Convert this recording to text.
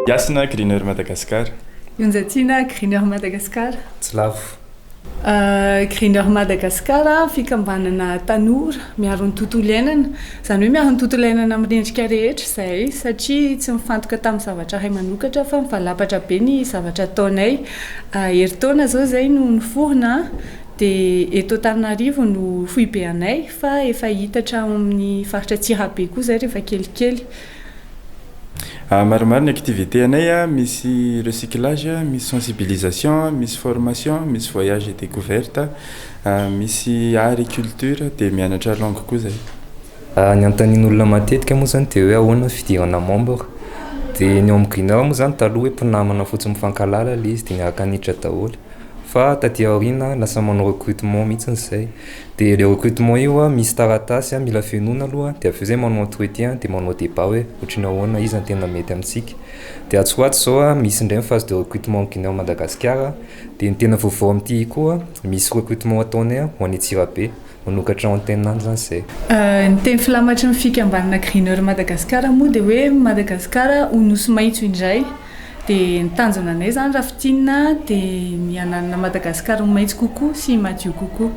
Hasina, Greener Madagascar. Onjatiana, Greener Madagascar. Tsy lavo. Greener Madagascar, fikambanana tanora miaro ny tontolo iainana. Izany hoe miaro ny tontolo iainana amin'ny endrika rehetra izahay, satria tsy mifantoka tamin'ny zavatra iray manokatra fa mivalapatra be ny zavatra ataonay. Herintaona izao izay no niforona, dia eto Antananarivo no foibe anay, fa efa hitatra ao amin'ny faritra Antsirabe koa izay rehefa kelikely. Maromaro ny activité anay a, misy recyclage, misy sensibilisation, misy formation, misy voyage et découverte, misy art et culture, dia mianatra langue koa zahay. Ny anontanian'olona matetika moa zany dia hoe ahoana ny fidirana membre? Dia ny ao amin'ny Greener moa zany taloha hoe mpinamana fotsiny mifankahalala ilay izy dia niaraka niditra daholo, fa taty aoriana lasa manao recrutement mihitsy izay. Dia ilay recrutement io a, misy taratasy mila fenoina aloha, dia avy eo zay manao entretien, dia manao débat hoe ohatry ny ahoana, iza no tena mety amintsika. Dia atsy ho atsy izao a, misy indray ny phase de recrutement Greener Madagasikara, dia ny tena vaovao amin'ity koa, misy recrutement ataonay ho any Antsirabe, manokatra antenne any zany izay. Ny teny filamatry ny fikambanana Greener Madagascar moa dia hoe Madagasikara ho nosy maitso indray. Dia ny tanjona anay izany raha fintinina dia ny hananana Madagasikara ho maitso kokoa sy madio kokoa.